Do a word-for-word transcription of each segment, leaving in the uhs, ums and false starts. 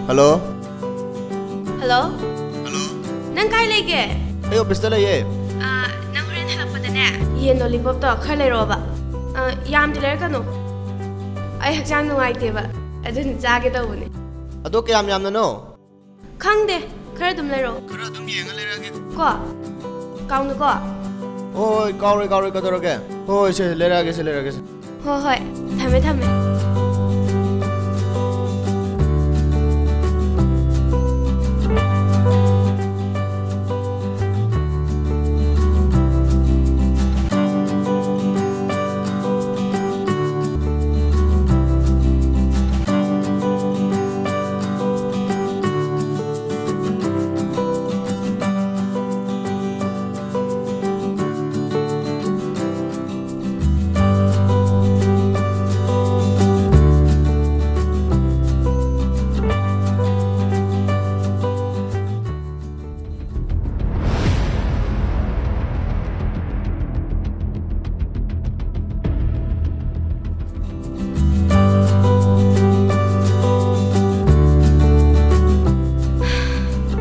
Hello. Hello. Hello. ꯅꯪ ꯀꯥꯏ ꯂꯩꯒꯦ? ꯑꯩ ꯑꯣꯐꯤꯁꯇ ꯂꯩꯌꯦ꯫ ꯑꯥ, ꯅꯪ ꯍꯣꯔꯦꯟ ꯍꯜꯂꯛꯄꯗꯅꯦ, ꯌꯦꯟ ꯂꯣꯂꯤꯄꯣꯞꯇꯣ ꯈꯔ ꯂꯩꯔꯛꯑꯣꯕ꯫ ꯑꯥ, ꯌꯥꯝꯗꯤ ꯂꯩꯔꯛꯀꯅꯨ꯫ ꯑꯩ ꯍꯛꯆꯥꯡ ꯅꯨꯡꯉꯥꯏꯇꯦꯕ, ꯑꯗꯨꯅ ꯆꯥꯒꯦ ꯇꯧꯕꯅꯦ꯫ ꯑꯗꯣ ꯀꯌꯥꯝ ꯌꯥꯝꯅꯅꯣ? ꯈꯪꯗꯦ, ꯈꯔ ꯑꯗꯨꯝ ꯂꯩꯔꯛꯑꯣ꯫ ꯈꯔ ꯑꯗꯨꯝ ꯌꯦꯡꯉ ꯂꯩꯔꯛꯑꯒꯦ꯫ ꯀꯣ? ꯀꯥꯎꯅꯨꯀꯣ? ꯍꯣꯏ, ꯍꯣꯏ, ꯀꯥꯎꯔꯣꯏ, ꯀꯥꯎꯔꯣꯏ, ꯀꯩꯗꯧꯔꯒꯦ? ꯍꯣꯏ, ꯁꯦ, ꯂꯩꯔꯛꯑꯒꯦ, ꯁꯦ, ꯂꯩꯔꯛꯑꯒꯦ, ꯁꯦ꯫ ꯍꯣꯏ, ꯍꯣꯏ, ꯊꯝꯃꯦ, ꯊꯝꯃꯦ꯫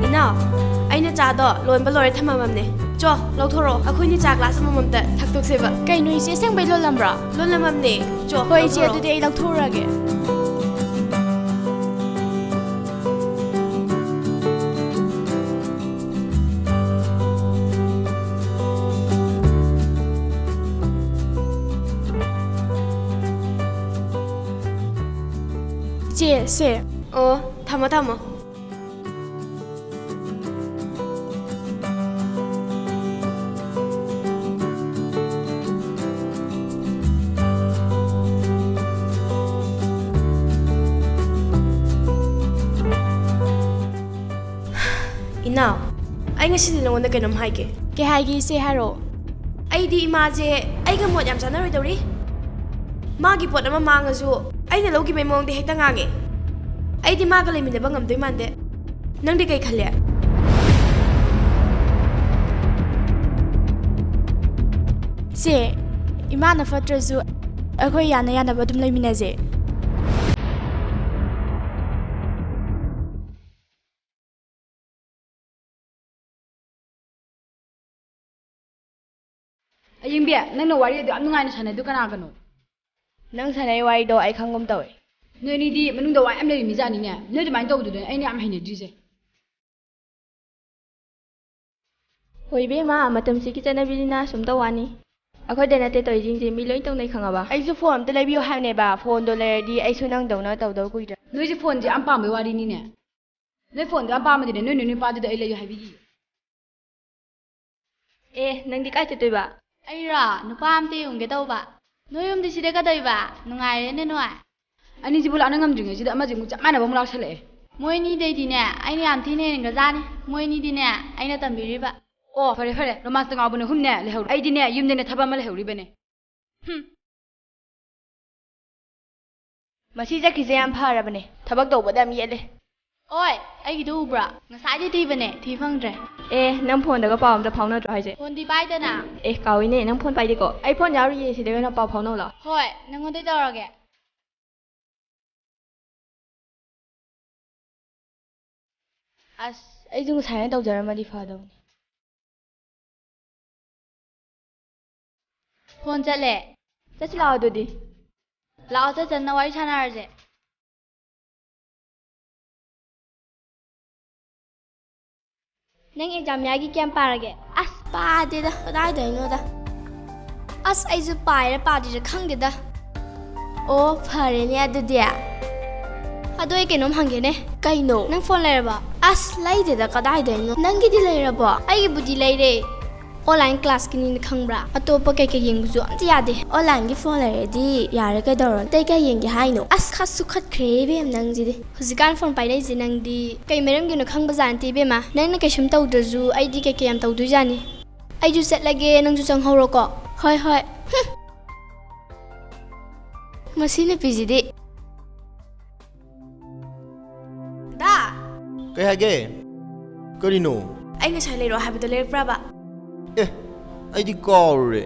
ꯏꯅꯥꯎ, ꯑꯩꯅ ꯆꯥꯗꯣ ꯂꯣꯟꯕ ꯂꯣꯏꯔ ꯊꯝꯃꯝꯃꯝꯅꯦ꯫ ꯆꯣ, ꯂꯧꯊꯣꯔꯛꯑꯣ꯫ ꯑꯩꯈꯣꯏꯅꯤ ꯆꯥ ꯒ꯭ꯂꯥꯁ ꯑꯃꯃꯝꯇ ꯊꯛꯇꯣꯛꯁꯦꯕ꯫ ꯀꯩꯅꯣ, ꯏꯆꯦ ꯑꯁꯦꯡꯕꯩ ꯂꯣꯜꯂꯝꯕ꯭ꯔꯣ? ꯂꯣꯜꯂꯝꯃꯝꯅꯦ꯫ ꯆꯣ, ꯍꯣꯏ, ꯏꯆꯦ, ꯂꯧꯊꯣꯔꯛꯑꯣ꯫ ꯑꯗꯨꯗꯤ ꯑꯩ ꯂꯧꯊꯣꯛꯎꯔꯒꯦ꯫ ꯏꯆꯦ, ꯁꯦ꯫ ꯑꯣ, ꯊꯝꯃꯣ, ꯊꯝꯃꯣ꯫ ꯏꯅꯥꯎ, ꯑꯩ ꯉꯁꯤꯗꯤ ꯅꯉꯣꯟꯗ ꯀꯩꯅꯣꯝ ꯍꯥꯏꯒꯦ꯫ ꯀꯩ ꯍꯥꯏꯒꯦ, ꯏꯆꯦ? ꯍꯥꯏꯔꯛꯑꯣ꯫ ꯑꯩꯗꯤ ꯏꯃꯥꯁꯦ ꯑꯩꯒ ꯃꯣꯠ ꯌꯥꯝ ꯆꯥꯅꯔꯣꯏꯗꯧꯔꯤ꯫ ꯃꯥꯒꯤ ꯄꯣꯠ ꯑꯃ ꯃꯥꯡꯉꯁꯨ ꯑꯩꯅ ꯂꯧꯈꯤꯕꯩ ꯃꯑꯣꯡꯗ ꯍꯦꯛꯇ ꯉꯥꯡꯉꯦ꯫ ꯑꯩꯗꯤ ꯃꯥꯒ ꯂꯩꯃꯤꯟꯅꯕ ꯉꯝꯗꯣꯏ ꯃꯥꯟꯗꯦ꯫ ꯅꯪꯗꯤ ꯀꯩ ꯈꯜꯂꯦ? ꯏꯆꯦ, ꯏꯃꯥꯅ ꯐꯠꯇ꯭ꯔꯁꯨ ꯑꯩꯈꯣꯏ ꯌꯥꯅ ꯌꯥꯅꯕ ꯑꯗꯨꯝ ꯂꯩꯃꯤꯟꯅꯁꯦ꯫ ꯅꯪꯅ ꯋꯥꯔꯤ ꯑꯗꯨ ꯌꯥꯝ ꯅꯨꯡꯉꯥꯏꯅ ꯁꯥꯟꯅꯩꯗꯣ ꯀꯅꯥꯒꯅꯣ? ꯅꯪ ꯁꯥꯟꯅꯩ ꯋꯥꯔꯤꯗꯣ ꯑꯩ ꯈꯪꯒꯨꯝ ꯇꯧꯋꯦ꯫ ꯅꯣꯏ ꯑꯅꯤꯗꯤ ꯃꯅꯨꯡꯗ ꯋꯥ ꯌꯥꯝ ꯂꯩꯔꯤꯃꯤꯖꯥꯠꯅꯤꯅꯦ꯫ ꯅꯣꯏ ꯑꯗꯨꯃꯥꯏꯅ ꯇꯧꯕꯗꯨꯗꯅꯦ ꯑꯩꯅ ꯌꯥꯝ ꯍꯩꯅꯗ꯭ꯔꯤꯁꯦ꯫ ꯍꯣꯏ ꯏꯕꯦꯝꯃ, ꯃꯇꯝꯁꯤꯒꯤ ꯆꯠꯅꯕꯤꯅꯤꯅ ꯁꯨꯝ ꯇꯧ ꯋꯥꯅꯤ꯫ ꯑꯩꯈꯣꯏꯗ ꯅꯠꯇꯦ ꯇꯧꯔꯤꯁꯤꯡꯁꯦ, ꯃꯤ ꯂꯣꯏ ꯇꯧꯅꯩ ꯈꯪꯉꯕ? ꯑꯩꯁꯨ ꯐꯣꯟ ꯑꯝꯇ ꯂꯩꯕꯤꯌꯨ ꯍꯥꯏꯕꯅꯦꯕ꯫ ꯐꯣꯟꯗꯣ ꯂꯩꯔꯗꯤ ꯑꯩꯁꯨ ꯅꯪꯗꯧꯅ ꯇꯧꯗꯧ ꯀꯨꯏꯗ꯭ꯔꯦ꯫ ꯅꯣꯏꯁꯦ ꯐꯣꯟꯁꯦ ꯌꯥꯝ ꯄꯥꯝꯕꯩ ꯋꯥꯔꯤꯅꯤꯅꯦ꯫ ꯅꯣꯏ ꯐꯣꯟꯗꯣ ꯌꯥꯝ ꯄꯥꯝꯃꯗꯤꯅꯦ, ꯅꯣꯏ ꯅꯣꯏ ꯅꯨꯄꯥꯗꯨꯗ ꯑꯩ ꯂꯩꯌꯨ ꯍꯥꯏꯕꯤꯈꯤꯒꯦ꯫ ꯑꯦ, ꯅꯪꯗꯤ ꯀꯥꯏ ꯆꯠꯇꯣꯏꯕ? ꯑꯩꯔꯣ? ꯅꯨꯄꯥ ꯑꯝꯇ ꯌꯦꯡꯉꯨꯒꯦ ꯇꯧꯕ꯫ ꯅꯣꯏ ꯌꯨꯝꯗꯤ ꯁꯤꯗ ꯀꯩꯗꯧꯕ? ꯅꯨꯡꯉꯥꯏꯔꯦꯅꯦ ꯅꯣꯏ꯫ ꯑꯅꯤꯁꯤꯕꯨ ꯂꯥꯛꯅ ꯉꯝꯗ꯭ꯔꯤꯉꯩꯁꯤꯗ ꯑꯃꯁꯤ ꯑꯃꯨꯛ ꯆꯞ ꯃꯥꯟꯅꯕ ꯑꯃꯨꯛ ꯂꯥꯛꯁꯜꯂꯛꯑꯦ꯫ ꯃꯣꯏ ꯑꯅꯤꯗꯩꯗꯤꯅꯦ, ꯑꯩꯅ ꯌꯥꯝ ꯊꯤꯅ ꯍꯦꯟꯒ꯭ꯔꯖꯥꯠꯅꯤ꯫ ꯃꯣꯏ ꯑꯅꯤꯗꯤꯅꯦ, ꯑꯩꯅ ꯇꯝꯕꯤꯔꯤꯕ꯫ ꯑꯣ, ꯐꯔꯦ ꯐꯔꯦ, ꯔꯣꯃꯥꯟꯁꯇ ꯉꯥꯎꯕ ꯅꯍꯨꯝꯅꯦ ꯂꯩꯍꯧꯔꯦ꯫ ꯑꯩꯗꯤꯅꯦ, ꯌꯨꯝꯗꯅꯦ ꯊꯕꯛ ꯑꯃ ꯂꯩꯍꯧꯔꯤꯕꯅꯦ꯫ ꯍꯨꯝ꯫ ꯃꯁꯤ ꯆꯠꯈꯤꯁꯦ ꯌꯥꯝ ꯐꯔꯕꯅꯦ, ꯊꯕꯛ ꯇꯧꯕꯗ ꯌꯥꯝ ꯌꯦꯠꯂꯦ꯫ ꯑꯣꯏ, ꯑꯩꯒꯤꯗꯣ ꯎꯕ꯭ꯔꯥ? ꯉꯁꯥꯏꯗꯤ ꯊꯤꯕꯅꯦ, ꯊꯤ ꯐꯪꯗ꯭ꯔꯦ꯫ ꯑꯦ, ꯅꯪ ꯐꯣꯟꯗꯒ ꯄꯥꯎ ꯑꯝꯇ ꯐꯥꯎꯅꯗ꯭ꯔꯣ ꯍꯥꯏꯁꯦ? ꯐꯣꯟꯗꯤ ꯄꯥꯏꯗꯅ꯫ ꯑꯦ, ꯀꯥꯎꯏꯅꯦ, ꯅꯪ ꯐꯣꯟ ꯄꯥꯏꯗꯦꯀꯣ? ꯑꯩ ꯐꯣꯟ ꯌꯥꯎꯔꯤꯌꯦ, ꯁꯤꯗꯒꯤ ꯑꯣꯏꯅ ꯄꯥꯎ ꯐꯥꯎꯅꯧ ꯂꯥꯎ꯫ ꯍꯣꯏ, ꯅꯪꯉꯣꯟꯗꯩ ꯇꯧꯔꯒꯦ꯫ ꯑꯁ, ꯑꯩꯁꯨ ꯉꯁꯥꯏꯅ ꯇꯧꯖꯔꯝꯃꯗꯤ ꯐꯗꯧꯅꯤ꯫ ꯐꯣꯟ ꯆꯠꯂꯦ꯫ ꯆꯠꯁꯤ ꯂꯥꯛꯑꯣ ꯑꯗꯨꯗꯤ꯫ ꯂꯥꯛꯑꯣ, ꯆꯠ ꯆꯠꯅ ꯋꯥꯔꯤ ꯁꯥꯟꯅꯔꯁꯦ꯫ ꯅꯪ ꯑꯦꯛꯖꯥꯝ ꯃꯌꯥꯒꯤ ꯀꯌꯥꯝ ꯄꯥꯔꯒꯦ? ꯑꯁ, ꯄꯥꯗꯦꯗ, ꯀꯗꯥꯏꯗꯩꯅꯣꯗ꯫ ꯑꯁ, ꯑꯩꯁꯨ ꯄꯥꯏꯔ ꯄꯥꯗ꯭ꯔꯤꯔ ꯈꯪꯗꯦꯗ꯫ ꯑꯣ, ꯐꯔꯦꯅꯦ ꯑꯗꯨꯗꯤ꯫ ꯑꯗꯣ ꯑꯩ ꯀꯩꯅꯣꯝ ꯍꯪꯒꯦꯅꯦ꯫ ꯀꯩꯅꯣ? ꯅꯪ ꯐꯣꯟ ꯂꯩꯔꯕꯣ? ꯑꯁ, ꯂꯩꯗꯦꯗ, ꯀꯗꯥꯏꯗꯩꯅꯣ? ꯅꯪꯒꯤꯗꯤ ꯂꯩꯔꯕꯣ? ꯑꯩꯒꯤꯕꯨꯗꯤ ꯂꯩꯔꯦ꯫ ꯑꯣꯟꯂꯥꯏꯟ ꯀ꯭ꯂꯥꯁꯀꯤꯅꯤꯅ ꯈꯪꯕ꯭ꯔꯥ? ꯑꯇꯣꯞꯄ ꯀꯩꯀꯩ ꯌꯦꯡꯕꯁꯨ ꯑꯝꯇ ꯌꯥꯗꯦ꯫ ꯑꯣꯟꯂꯥꯏꯟꯒꯤ ꯐꯣꯟ ꯂꯩꯔꯗꯤ ꯌꯥꯔꯦ, ꯀꯩꯗꯧꯔꯒꯦ? ꯑꯇꯩ ꯀꯩ ꯌꯦꯡꯒꯦ ꯍꯥꯏꯅꯣ? ꯑꯁ, ꯈꯔ ꯁꯨꯈꯠꯈ꯭ꯔꯦ ꯏꯕꯦꯝ ꯅꯪꯁꯤꯗꯤ꯫ ꯍꯧꯖꯤꯛꯀꯥꯟ ꯐꯣꯟ ꯄꯥꯏꯔꯛꯏꯁꯦ ꯅꯪꯗꯤ ꯀꯩ ꯃꯔꯝꯒꯤꯅꯣ ꯈꯪꯕꯖꯥꯠ ꯅꯠꯇꯦ ꯏꯕꯦꯝꯃ꯫ ꯅꯪꯅ ꯀꯩꯁꯨꯝ ꯇꯧꯗ꯭ꯔꯁꯨ ꯑꯩꯗꯤ ꯀꯩꯀꯩ ꯌꯥꯝ ꯇꯧꯗꯣꯏꯖꯥꯠꯅꯤ꯫ ꯑꯩꯁꯨ ꯆꯠꯂꯒꯦ, ꯅꯪꯁꯨ ꯆꯪꯍꯧꯔꯣꯀꯣ꯫ ꯍꯣꯏ, ꯍꯣꯏ꯫ ꯍꯨꯝ꯫ ꯃꯁꯤ ꯅꯨꯄꯤꯁꯤꯗꯤ꯫ ꯗꯥ! ꯀꯩ ꯍꯥꯏꯒꯦ? ꯀꯔꯤꯅꯣ? ꯑꯩ ꯉꯁꯥꯏ ꯂꯩꯔꯛꯑꯣ ꯍꯥꯏꯕꯗꯣ ꯂꯩꯔꯛꯄ꯭ꯔꯕ? ꯑꯦ, ꯑꯩꯗꯤ ꯀꯥꯎꯔꯨꯔꯦ꯫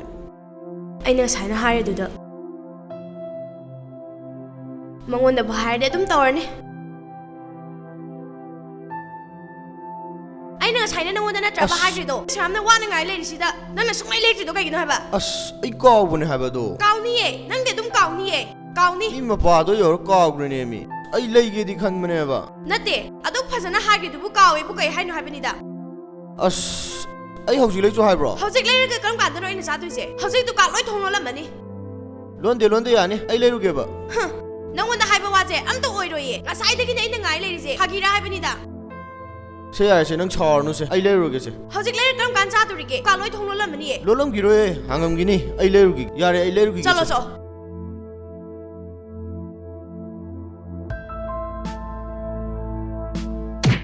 ꯑꯩꯅ ꯉꯁꯥꯏꯅ ꯍꯥꯏꯔꯦ ꯑꯗꯨꯗ꯫ ꯃꯉꯣꯟꯗꯕꯨ ꯍꯥꯏꯔꯗꯤ ꯑꯗꯨꯝ ꯇꯧꯔꯅꯤ꯫ ꯑꯩꯅ ꯉꯁꯥꯏ ꯑꯩꯅ ꯅꯪꯉꯣꯟꯗ ꯅꯠꯇ꯭ꯔꯕ ꯑꯁ꯫ ꯍꯥꯏꯈ꯭ꯔꯤꯗꯣ? ꯁ꯭ꯌꯥꯝꯅ ꯋꯥꯅ ꯉꯥꯏ ꯂꯩꯔꯤꯁꯤꯗ ꯅꯪꯅ ꯁꯨꯡꯂꯩ ꯂꯩꯇ꯭ꯔꯤꯗꯣ ꯀꯩꯒꯤꯅꯣ ꯍꯥꯏꯕ? ꯑꯁ, ꯑꯩ ꯀꯥꯎꯕꯅꯦ ꯍꯥꯏꯕ ꯑꯗꯣ꯫ ꯀꯥꯎꯅꯤꯌꯦ, ꯅꯪꯗꯤ ꯑꯗꯨꯝ ꯀꯥꯎꯅꯤꯌꯦ꯫ ꯀꯥꯎꯅꯤ꯫ ꯃꯤ ꯃꯄꯥꯗꯣ ꯌꯧꯔ ꯀꯥꯎꯈ꯭ꯔꯦꯅꯦꯃꯤ꯫ ꯑꯩ ꯂꯩꯒꯦꯗꯤ ꯈꯟꯕꯅꯦꯕ꯫ ꯅꯠꯇꯦ, ꯑꯗꯨꯛ ꯐꯖꯅ ꯍꯥꯏꯈ꯭ꯔꯤꯗꯨꯕꯨ ꯀꯥꯎꯋꯦꯕꯨ ꯀꯩ ꯍꯥꯏꯅꯣ ꯍꯥꯏꯕꯅꯤꯗ꯫ ꯑꯁ, ꯑꯩ ꯍꯧꯖꯤꯛ ꯂꯩꯆꯣ ꯍꯥꯏꯕ꯭ꯔꯣ? ꯍꯧꯖꯤꯛ ꯂꯩꯔꯒ ꯀꯔꯝ ꯀꯥꯟꯗꯅꯣ ꯑꯩꯅ ꯆꯥꯗꯣꯏꯁꯦ? ꯍꯧꯖꯤꯛ ꯗꯨꯀꯥꯟ ꯂꯣꯏ ꯊꯣꯡ ꯂꯣꯜꯂꯝꯃꯅꯤ꯫ ꯂꯣꯟꯗꯦ, ꯂꯣꯟꯗꯦ, ꯌꯥꯅꯤ, ꯑꯩ ꯂꯩꯔꯨꯒꯦꯕ꯫ ꯍ, ꯅꯪꯉꯣꯟꯗ ꯍꯥꯏꯕ ꯋꯥꯁꯦ ꯑꯝꯇ ꯑꯣꯏꯔꯣꯏꯌꯦ꯫ ꯉꯁꯥꯏꯗꯒꯤꯅꯦ ꯑꯩꯅ ꯉꯥꯏ ꯂꯩꯔꯤꯁꯦ꯫ ꯐꯥꯒꯤꯔꯥ ꯍꯥꯏꯕꯅꯤꯗ꯫ ꯁꯦ, ꯌꯥꯔꯦꯁꯦ, ꯅꯪ ꯁꯥꯎꯔꯅꯨꯁꯦ, ꯑꯩ ꯂꯩꯔꯨꯔꯒꯦꯁꯦ꯫ ꯍꯧꯖꯤꯛ ꯂꯩꯔ ꯀꯔꯝ ꯀꯥꯟ ꯆꯥꯗꯣꯔꯤꯒꯦ? ꯗꯨꯀꯥꯟ ꯂꯣꯏ ꯊꯣꯡ ꯂꯣꯜꯂꯝꯃꯅꯤꯌꯦ꯫ ꯂꯣꯜꯂꯝꯈꯤꯔꯣꯏꯌꯦ, ꯍꯥꯡꯉꯝꯒꯤꯅꯤ, ꯑꯩ ꯂꯩꯔꯨꯒꯦ꯫ ꯌꯥꯔꯦ, ꯑꯩ ꯂꯩꯔꯨꯒꯦ꯫ ꯆꯠꯂꯣ, ꯆꯠꯂꯣ꯫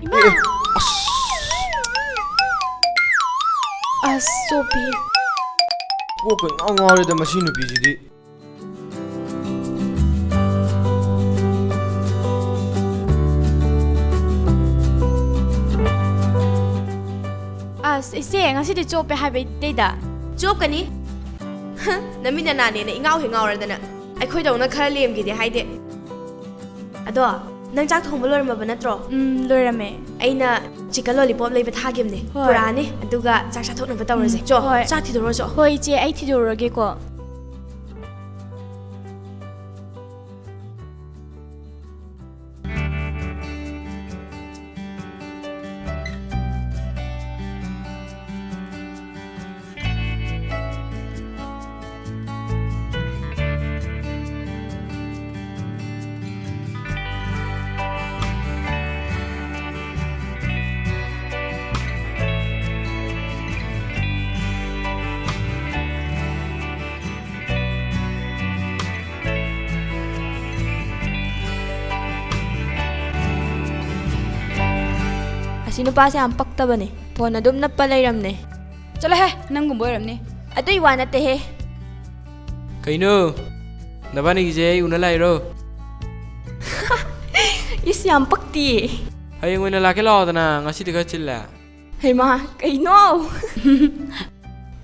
ꯏꯃꯥ! ꯑꯦ, ꯑꯦ, ꯑꯁ! ꯑꯁ, ꯆꯣꯞꯄꯤ꯫ ꯀꯣꯛꯀ ꯏꯉꯥꯎ ꯉꯥꯎꯔꯦꯗ ꯃꯁꯤ ꯅꯨꯄꯤꯁꯤꯗꯤ꯫ ꯑꯁ, ꯏꯆꯦ, ꯉꯁꯤꯗꯤ ꯆꯣꯞꯄꯦ ꯍꯥꯏꯕ ꯏꯇꯩꯗ꯫ ꯆꯣꯞꯀꯅꯤ꯫ ꯍ, ꯅꯃꯤꯠ ꯅꯅꯥꯅꯦꯅ ꯏꯉꯥꯎ ꯍꯦꯛ ꯉꯥꯎꯔꯗꯅ꯫ ꯑꯩꯈꯣꯏꯗꯧꯅ ꯈꯔ ꯂꯦꯝꯒꯦꯗꯤ ꯍꯥꯏꯗꯦ꯫ ꯑꯗꯣ, ꯅꯪ ꯆꯥꯛ ꯊꯣꯡꯕ ꯂꯣꯏꯔꯝꯃꯕ ꯅꯠꯇ꯭ꯔꯣ? ꯎꯝ, ꯂꯣꯏꯔꯝꯃꯦ꯫ ꯑꯩꯅ chicken lollipop ꯂꯩꯕ ꯊꯥꯈꯤꯕꯅꯦ꯫ ꯍꯣꯏ꯫ ꯄꯨꯔꯛꯑꯅꯤ, ꯑꯗꯨꯒ ꯆꯥꯛ ꯆꯥꯊꯣꯛꯅꯕ ꯇꯧꯔꯁꯦ꯫ ꯎꯝ, ꯆꯣ, ꯍꯣꯏ꯫ ꯆꯥꯛ ꯊꯤꯗꯣꯛꯎꯔꯣ ꯆꯣ꯫ ꯍꯣꯏ, ꯏꯆꯦ, ꯑꯩ ꯊꯤꯗꯣꯛꯎꯔꯒꯦꯀꯣ꯫ ꯑꯁꯤ ꯅꯨꯄꯥꯁꯦ ꯌꯥꯝ ꯄꯛꯇꯕꯅꯦ꯫ ꯐꯣꯟ ꯑꯗꯨꯝ ꯅꯞꯄ ꯂꯩꯔꯝꯅꯦ꯫ ꯆꯠꯂꯣꯍꯦ, ꯅꯪꯒꯨꯝꯕ ꯑꯣꯏꯔꯝꯅꯤ꯫ ꯑꯗꯨꯏ ꯋꯥ ꯅꯠꯇꯦꯍꯦ꯫ ꯀꯩꯅꯣ? ꯅꯕꯥꯅꯤꯒꯤꯁꯦ ꯑꯩ ꯎꯅ ꯂꯥꯛꯏꯔꯣ? ꯏꯁ, ꯌꯥꯝ ꯄꯛꯇꯤꯌꯦ꯫ ꯍꯌꯦꯡ ꯑꯣꯏꯅ ꯂꯥꯛꯀꯦ ꯂꯥꯛꯑꯣꯗꯅ, ꯉꯁꯤꯗꯤ ꯈꯔ ꯆꯤꯜꯂꯦ꯫ ꯍꯩꯃꯥ, ꯀꯩꯅꯣ?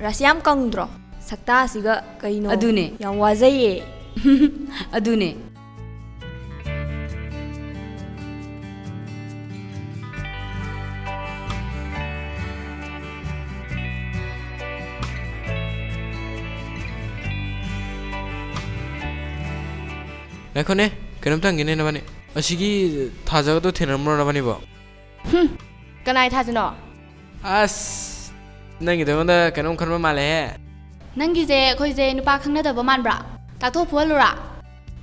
ꯔꯥꯁꯤ ꯌꯥꯝ ꯀꯪꯗ꯭ꯔꯣ? ꯁꯛꯇꯥꯁꯤꯒ ꯀꯩꯅꯣ? ꯑꯗꯨꯅꯦ꯫ ꯌꯥꯝ ꯋꯥꯖꯩꯌꯦ꯫ ꯑꯗꯨꯅꯦ꯫ ꯉꯥꯏꯈꯣꯅꯦ, ꯀꯩꯅꯣꯝꯇ ꯍꯪꯒꯦꯅꯦ ꯅꯕꯥꯅꯤ꯫ ꯑꯁꯤꯒꯤ ꯊꯥꯖꯒꯗꯣ ꯊꯦꯡꯅꯔꯝꯕ꯭ꯔꯣ ꯅꯕꯥꯅꯤꯕꯣ? ꯍꯨꯝ, ꯀꯅꯥꯏ ꯊꯥꯖꯅꯣ? ꯑꯁ, ꯅꯪꯒꯤꯗꯣ ꯑꯩꯉꯣꯟꯗ ꯀꯩꯅꯣꯝ ꯈꯟꯕ ꯃꯥꯜꯂꯦꯍꯦ꯫ ꯅꯪꯒꯤꯁꯦ ꯑꯩꯈꯣꯏꯁꯦ ꯅꯨꯄꯥ ꯈꯪꯅꯗꯕ ꯃꯥꯟꯕ꯭ꯔꯥ? ꯇꯥꯛꯊꯣꯛ ꯐꯨꯍꯜꯂꯨꯔꯥ?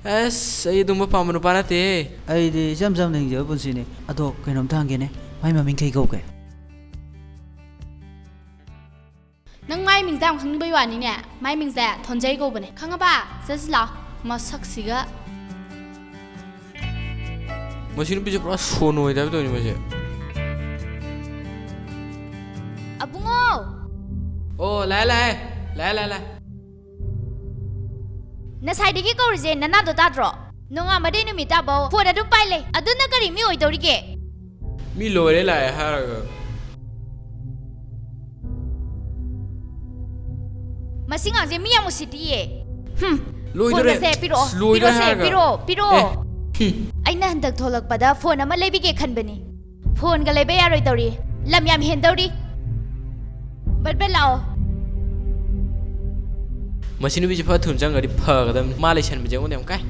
ꯑꯁ, ꯑꯩ ꯑꯗꯨꯝꯕ ꯄꯥꯝꯕ ꯅꯨꯄꯥ ꯅꯠꯇꯦꯍꯦ꯫ ꯑꯩꯗꯤ ꯏꯆꯝ ꯆꯝꯅ ꯍꯤꯡꯖꯕ ꯄꯨꯟꯁꯤꯅꯤ꯫ ꯑꯗꯣ ꯀꯩꯅꯣꯝꯇ ꯍꯪꯒꯦꯅꯦ, ꯃꯥꯏ ꯃꯃꯤꯡ ꯀꯩ ꯀꯧꯒꯦ? ꯅꯪ ꯃꯥꯏ ꯃꯤꯡꯁꯦ ꯌꯥꯝ ꯈꯪꯅꯤꯡꯕꯩ ꯋꯥꯅꯤꯅꯦ꯫ ꯃꯥꯏ ꯃꯤꯡꯁꯦ ꯊꯣꯟꯖꯩ ꯀꯧꯕꯅꯦ꯫ ꯈꯪꯉꯕ? ꯆꯠꯁꯤ ꯂꯥꯛꯑꯣ꯫ ꯃꯁꯛꯁꯤꯒ꯫ ꯃꯁꯤ ꯅꯨꯄꯤꯁꯦ ꯄꯨꯔꯥ ꯁꯣꯅꯣ ꯑꯣꯏ ꯇꯥꯏꯞ ꯇꯧꯏꯅꯦ ꯃꯁꯦ꯫ ꯑꯕꯨꯡꯉꯣ! ꯑꯣ, ꯂꯥꯛꯑꯦ, ꯂꯥꯛꯑꯦ꯫ ꯂꯥꯛꯑꯦ, ꯂꯥꯛꯑꯦ, ꯂꯥꯛꯑꯦ꯫ ꯉꯁꯥꯏꯗꯒꯤ ꯀꯧꯔꯤꯁꯦ ꯅꯅꯥꯗꯣ ꯇꯥꯗ꯭ꯔꯣ? ꯅꯣꯡꯉꯥꯟꯕꯗꯩ ꯅꯨꯃꯤꯠ ꯇꯥꯐꯧ ꯐꯣꯟ ꯑꯗꯨꯝ ꯄꯥꯏ ꯂꯩ꯫ ꯑꯗꯨꯅ ꯀꯔꯤ ꯃꯤ ꯑꯣꯏꯗꯧꯔꯤꯒꯦ? ꯃꯤ ꯂꯣꯏꯔꯦ ꯂꯥꯛꯑꯦ ꯍꯥꯏꯔꯒ꯫ ꯃꯁꯤ ꯉꯥꯡꯁꯦ ꯃꯤ ꯌꯥꯝ ꯎꯁꯤꯠꯇꯤꯌꯦ꯫ ꯍꯨꯝ꯫ ꯂꯣꯏꯗꯣꯔꯦ꯫ ꯐꯣꯟꯒꯁꯦ ꯄꯤꯔꯛꯑꯣ꯫ ꯑꯁ, ꯂꯣꯏꯗꯣꯔꯦ ꯄꯤꯔꯛꯑꯣꯁꯦ, ꯍꯥꯏꯔꯒ꯫ ꯄꯤꯔꯛꯑꯣ, ꯄꯤꯔꯛꯑꯣ, ꯑꯦ꯫ ꯄꯤꯔꯛꯑꯣ꯫ ꯍꯨꯝ꯫ ꯑꯩꯅ ꯍꯟꯗꯛ ꯊꯣꯛꯂꯛꯄꯗ ꯐꯣꯟ ꯑꯃ ꯂꯩꯕꯤꯒꯦ ꯈꯟꯕꯅꯤ꯫ ꯐꯣꯟꯒ ꯂꯩꯕ ꯌꯥꯔꯣꯏ ꯇꯧꯔꯤ꯫ ꯂꯝ ꯌꯥꯝ ꯍꯦꯟꯗꯧꯔꯤ꯫ ꯕꯠ ꯕꯠ ꯂꯥꯛꯑꯣ꯫ ꯃꯁꯤ ꯅꯨꯄꯤꯁꯦ ꯐꯠ ꯊꯨꯅ ꯆꯪꯈ꯭ꯔꯗꯤ ꯐꯒꯗꯕꯅꯤ꯫ ꯃꯥ ꯂꯩꯁꯟꯕꯁꯦ ꯑꯩꯉꯣꯟꯗ ꯌꯥꯝ ꯀꯥꯏ꯫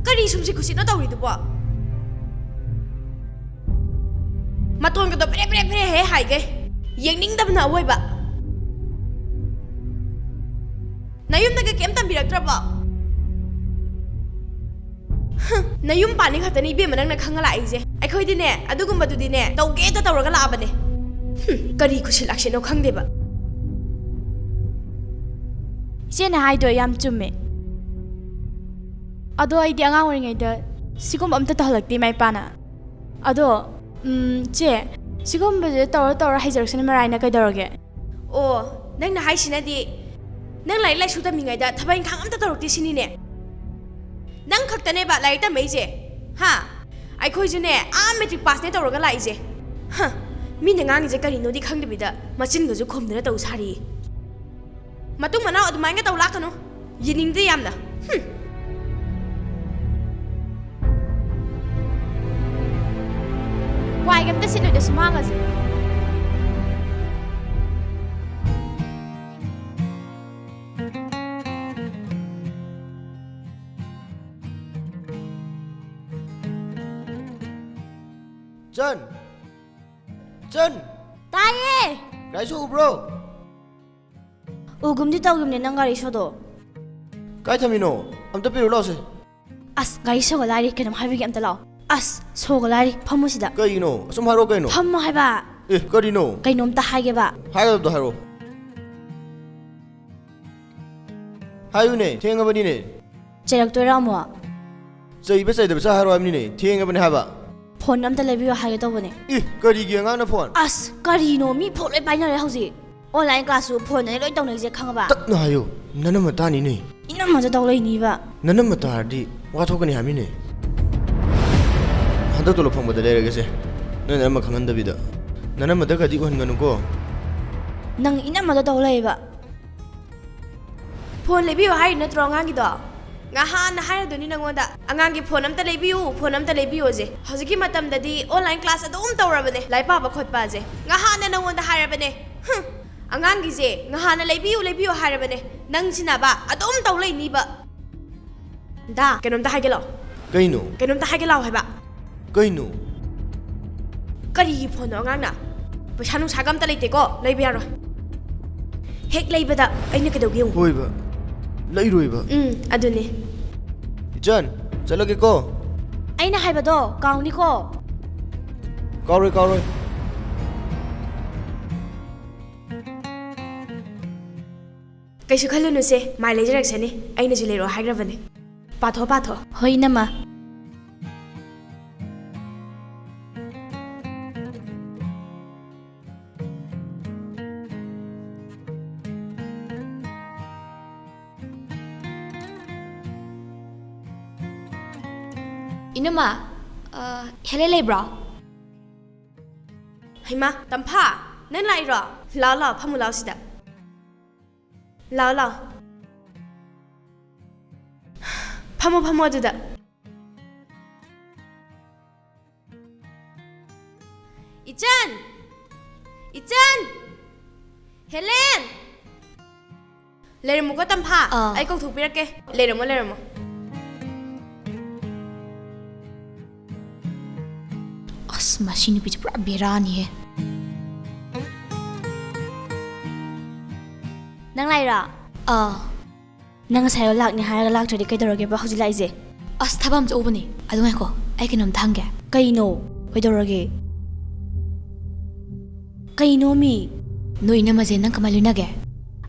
ꯀꯔꯤ ꯁꯨꯝꯁꯤ ꯈꯨꯁꯤꯠꯅꯣ ꯇꯧꯔꯤꯗꯨꯕꯣ? ꯃꯇꯣꯟꯒꯗꯣ ꯄꯦꯔꯦ ꯄꯦꯔꯦ ꯄꯦꯔꯦ ꯍꯦꯛ ꯍꯥꯏꯒꯩ꯫ ꯌꯦꯡꯅꯤꯡꯗꯕꯅ ꯑꯋꯣꯏꯕ꯫ ꯅꯌꯨꯝꯗꯒ ꯀꯩꯝ ꯇꯝꯕꯤꯔꯛꯇ꯭ꯔꯕꯣ? ꯍꯨꯝ, ꯅꯌꯨꯝ ꯄꯥꯟꯅꯤ ꯈꯛꯇꯅꯤ ꯏꯕꯦꯝꯃ ꯅꯪꯅ ꯈꯪꯉ ꯂꯥꯛꯏꯁꯦ꯫ ꯑꯩꯈꯣꯏꯗꯤꯅꯦ, ꯑꯗꯨꯒꯨꯝꯕꯗꯨꯗꯤꯅꯦ, ꯇꯧꯒꯦꯗ ꯇꯧꯔꯒ ꯂꯥꯛꯑꯕꯅꯦ꯫ ꯍꯨꯝ, ꯀꯔꯤ ꯈꯨꯁꯤꯜ ꯂꯥꯛꯁꯤꯜꯅꯣ ꯈꯪꯗꯦꯕ꯫ ꯏꯆꯦꯅ ꯍꯥꯏꯗꯣ ꯌꯥꯝ ꯆꯨꯝꯃꯦ꯫ ꯑꯗꯣ ꯑꯩꯗꯤ ꯑꯉꯥꯡ ꯑꯣꯏꯔꯤꯉꯩꯗ ꯁꯤꯒꯨꯝꯕ ꯑꯝꯇ ꯇꯧꯍꯜꯂꯛꯇꯦ ꯏꯃꯥ ꯏꯄꯥꯅ꯫ ꯑꯗꯣ, ꯎꯝ, ꯆꯦ, ꯁꯤꯒꯨꯝꯕꯁꯦ ꯇꯧꯔ ꯇꯧꯔ ꯍꯩꯖꯔꯛꯁꯅꯤ ꯃꯔꯥꯏꯅ, ꯀꯩꯗꯧꯔꯒꯦ? ꯑꯣ, ꯅꯪꯅ ꯍꯥꯏꯁꯤꯅꯗꯤ ꯅꯪ ꯂꯥꯏꯔꯤꯛ ꯂꯥꯏꯁꯨ ꯇꯝꯃꯤꯉꯩꯗ ꯊꯕꯛ ꯏꯪꯈꯥꯡ ꯑꯝꯇ ꯇꯧꯔꯛꯇꯦ ꯁꯤꯅꯤꯅꯦ? ꯅꯪ ꯈꯛꯇꯅꯦꯕ ꯂꯥꯏꯔꯤꯛ ꯇꯝꯃꯛꯏꯁꯦ, ꯍꯥ? ꯑꯩꯈꯣꯏꯁꯨꯅꯦ, ꯑꯥ ꯃꯦꯇ꯭ꯔꯤꯛ ꯄꯥꯁꯅꯦ ꯇꯧꯔꯒ ꯂꯥꯛꯏꯁꯦ꯫ ꯍ, ꯃꯤꯅ ꯉꯥꯡꯉꯤꯁꯦ ꯀꯔꯤꯅꯣꯗꯤ ꯈꯪꯗꯕꯤꯗ ꯃꯆꯤꯟꯒꯁꯨ ꯈꯨꯝꯗꯅ ꯇꯧ ꯁꯥꯔꯤ꯫ ꯃꯇꯨꯡ ꯃꯅꯥꯎ ꯑꯗꯨꯃꯥꯏꯅ ꯇꯧ ꯂꯥꯛꯀꯅꯨ꯫ ꯌꯦꯡꯅꯤꯡꯗꯦ ꯌꯥꯝꯅ꯫ ꯍꯨꯝ꯫ ꯋꯥꯏꯒ ꯑꯝꯇ ꯁꯤꯠꯂꯣꯏꯗ ꯁꯨꯃꯥꯡꯒꯁꯦ꯫ ꯆꯟ! ꯆꯟ! ꯇꯥꯏꯌꯦ! ꯒꯥꯔꯤ ꯁꯣ ꯎꯕ꯭ꯔꯣ? ꯎꯒꯨꯝꯗꯤ ꯇꯧꯈꯤꯕꯅꯦ ꯅꯪ ꯒꯥꯔꯤ ꯁꯣꯗꯣ꯫ ꯀꯥꯏ ꯊꯝꯃꯤꯅꯣ? ꯑꯝꯇ ꯄꯤꯔꯨ ꯂꯥꯎꯁꯦ꯫ ꯑꯁ, ꯒꯥꯔꯤ ꯁꯣꯒ ꯂꯥꯏꯔꯤ, ꯀꯩꯅꯣꯝ ꯍꯥꯏꯕꯤꯒꯦ, ꯑꯝꯇ ꯂꯥꯛꯑꯣ꯫ ꯑꯁ, ꯁꯣꯒ ꯂꯥꯏꯔꯤ, ꯐꯝꯃꯨ ꯁꯤꯗ꯫ ꯀꯩꯒꯤꯅꯣ? ꯑꯁꯨꯝ ꯍꯥꯏꯔꯛꯑꯣ ꯀꯩꯅꯣ? ꯐꯝꯃꯣ ꯍꯥꯏꯕ꯫ ꯑꯦ, ꯀꯔꯤꯅꯣ? ꯀꯩꯅꯣꯝꯇ ꯍꯥꯏꯒꯦꯕ꯫ ꯍꯥꯏꯒꯗꯕꯗꯣ ꯍꯥꯏꯔꯛꯑꯣ꯫ ꯍꯥꯏꯌꯨꯅꯦ, ꯊꯦꯡꯉꯕꯅꯤꯅꯦ꯫ ꯆꯩꯔꯛꯇꯣꯏꯔꯥ ꯑꯃꯨꯛ? ꯆꯩꯕ ꯆꯩꯗꯕ ꯁꯥ ꯍꯥꯏꯔꯣ ꯍꯥꯏꯕꯅꯤꯅꯦ, ꯊꯦꯡꯉꯕꯅꯦ ꯍꯥꯏꯕ꯫ ꯐꯣꯟ ꯑꯝꯇ ꯂꯩꯕꯤꯌꯨ ꯍꯥꯏꯒꯦ ꯇꯧꯕꯅꯦ꯫ ꯏ, ꯀꯔꯤꯒꯤ ꯑꯉꯥꯡꯅ ꯐꯣꯟ? ꯑꯁ, ꯀꯔꯤꯅꯣ? ꯃꯤ ꯐꯣꯟ ꯂꯣꯏ ꯄꯥꯏꯅꯔꯦ ꯍꯧꯖꯤꯛ꯫ ꯑꯣꯟꯂꯥꯏꯟ ꯀ꯭ꯂꯥꯁꯁꯨ ꯐꯣꯟꯗꯅꯦ ꯂꯣꯏ ꯇꯧꯅꯩꯁꯦ, ꯈꯪꯉꯕ? ꯇꯞꯅ ꯍꯥꯏꯌꯨ, ꯅꯅꯝꯃ ꯇꯥꯅꯤꯅꯦ꯫ ꯏꯅꯝꯃꯁꯨ ꯇꯧ ꯂꯩꯅꯤꯕ꯫ ꯅꯅꯝꯃ ꯇꯥꯔꯗꯤ ꯋꯥ ꯊꯣꯛꯀꯅꯤ ꯍꯥꯏꯕꯅꯤꯅꯦ꯫ ꯍꯟꯗꯛ ꯇꯣꯂꯣꯞ ꯐꯪꯕꯗ ꯂꯩꯔꯒꯦꯁꯦ, ꯅꯣꯏ ꯅꯅꯝꯃ ꯈꯪꯍꯟꯗꯕꯤꯗ꯫ ꯅꯅꯝꯃꯗꯒꯗꯤ ꯎꯍꯟꯒꯅꯨꯀꯣ꯫ ꯅꯪ ꯏꯅꯝꯃꯗ ꯇꯧ ꯂꯩꯕ꯫ ꯐꯣꯟ ꯂꯩꯕꯤꯌꯨ ꯍꯥꯏꯔꯤ ꯅꯠꯇ꯭ꯔꯣ ꯑꯉꯥꯡꯒꯤꯗꯣ? ꯉꯍꯥꯟꯅ ꯍꯥꯏꯔꯗꯨꯅꯤ ꯅꯪꯉꯣꯟꯗ, ꯑꯉꯥꯡꯒꯤ ꯐꯣꯟ ꯑꯝꯇ ꯂꯩꯕꯤꯌꯨ, ꯐꯣꯟ ꯑꯝꯇ ꯂꯩꯕꯤꯌꯨꯁꯦ꯫ ꯍꯧꯖꯤꯛꯀꯤ ꯃꯇꯝꯗꯗꯤ ꯑꯣꯟꯂꯥꯏꯟ ꯀ꯭ꯂꯥꯁ ꯑꯗꯨꯝ ꯇꯧꯔꯕꯅꯦ, ꯂꯥꯏꯔꯤꯛ ꯄꯥꯕ ꯈꯣꯠꯄꯁꯦ꯫ ꯉꯍꯥꯟꯅ ꯅꯪꯉꯣꯟꯗ ꯍꯥꯏꯔꯕꯅꯦ꯫ ꯍꯨꯝ, ꯑꯉꯥꯡꯒꯤꯁꯦ ꯉꯍꯥꯟꯅ ꯂꯩꯕꯤꯌꯨ, ꯂꯩꯕꯤꯌꯨ ꯍꯥꯏꯔꯕꯅꯦ, ꯅꯪꯁꯤꯅꯕ ꯑꯗꯨꯝ ꯇꯧ ꯂꯩꯅꯤꯕ꯫ ꯗꯥ, ꯀꯩꯅꯣꯝꯇ ꯍꯥꯏꯒꯦ ꯂꯥꯎ꯫ ꯀꯩꯅꯣ? ꯀꯩꯅꯣꯝꯇ ꯍꯥꯏꯒꯦ ꯂꯥꯎ ꯍꯥꯏꯕ꯫ ꯀꯩꯅꯣ? ꯀꯔꯤꯒꯤ ꯐꯣꯟꯅꯣ ꯑꯉꯥꯡꯅ? ꯄꯩꯁꯥ ꯅꯨꯡꯁꯥꯒ ꯑꯝꯇ ꯂꯩꯇꯦꯀꯣ, ꯂꯩꯕ ꯌꯥꯔꯣꯏ꯫ ꯍꯦꯛ ꯂꯩꯕꯗ ꯑꯩꯅ ꯀꯩꯗꯧꯒꯦ ꯌꯦꯡꯉꯨ꯫ ꯍꯣꯏꯕ, ꯂꯩꯔꯣꯏꯕ꯫ ꯎꯝ, ꯑꯗꯨꯅꯦ꯫ ꯏꯆꯟ, ꯆꯠꯂꯒꯦꯀꯣ꯫ ꯑꯩꯅ ꯍꯥꯏꯕꯗꯣ ꯀꯥꯎꯅꯤꯀꯣ꯫ ꯀꯥꯎꯔꯣꯏ, ꯀꯥꯎꯔꯣꯏ꯫ ꯀꯩꯁꯨ ꯈꯜꯂꯨꯅꯨꯁꯦ, ꯃꯥꯏ ꯂꯩꯖꯔꯛꯁꯅꯤ꯫ ꯑꯩꯅꯁꯨ ꯂꯩꯔꯛꯑꯣ ꯍꯥꯏꯈ꯭ꯔꯕꯅꯦ꯫ ꯄꯥꯊꯣ, ꯄꯥꯊꯣ꯫ ꯍꯣꯏ, ꯏꯅꯝꯃ꯫ ꯏꯅꯝꯃ, ꯑ, ꯍꯦꯂꯦꯟ ꯂꯩꯕ꯭ꯔꯣ? ꯍꯩꯃꯥ, ꯇꯝꯐꯥ, ꯅꯪ ꯂꯥꯛꯏꯔꯣ? ꯂꯥꯛꯑꯣ, ꯂꯥꯛꯑꯣ, ꯐꯝꯃꯨ ꯂꯥꯛꯑꯣ ꯁꯤꯗ꯫ ꯂꯥꯛꯑꯣ, ꯂꯥꯛꯑꯣ꯫ ꯐꯝꯃꯣ, ꯐꯝꯃꯣ ꯑꯗꯨꯗ꯫ ꯏꯆꯟ! ꯏꯆꯟ! ꯍꯦꯂꯦꯟ! ꯂꯩꯔꯝꯃꯨꯀꯣ, ꯇꯝꯐꯥ꯫ ꯑꯥ꯫ ꯑꯩ ꯀꯧꯊꯣꯛꯄꯤꯔꯛꯀꯦ꯫ ꯂꯩꯔꯝꯃꯣ, ꯂꯩꯔꯝꯃꯣ꯫ ꯑꯁ, ꯃꯁꯤ ꯅꯨꯄꯤꯁꯦ ꯄꯨꯔꯥ ꯕꯦꯔꯥꯅꯤꯍꯦ꯫ ꯅꯪ ꯂꯥꯛꯏꯔꯣ? ꯑꯥ꯫ ꯅꯪ ꯉꯁꯥꯏ ꯂꯥꯛꯅꯤ ꯍꯥꯏꯔꯒ ꯂꯥꯛꯇ꯭ꯔꯗꯤ ꯀꯩꯗꯧꯔꯒꯦꯕ ꯍꯧꯖꯤꯛ ꯂꯥꯛꯏꯁꯦ? ꯑꯁ, ꯊꯕꯛ ꯑꯃ ꯆꯠꯎꯕꯅꯦ꯫ ꯑꯗꯨ ꯉꯥꯏꯈꯣ, ꯑꯩ ꯀꯩꯅꯣꯝꯇ ꯍꯪꯒꯦ꯫ ꯀꯩꯅꯣ? ꯀꯩꯗꯧꯔꯒꯦ? ꯀꯩꯅꯣꯃꯤ? ꯅꯣꯏ ꯏꯅꯝꯃꯁꯦ ꯅꯪ ꯀꯃꯥꯏ ꯂꯣꯏꯅꯒꯦ?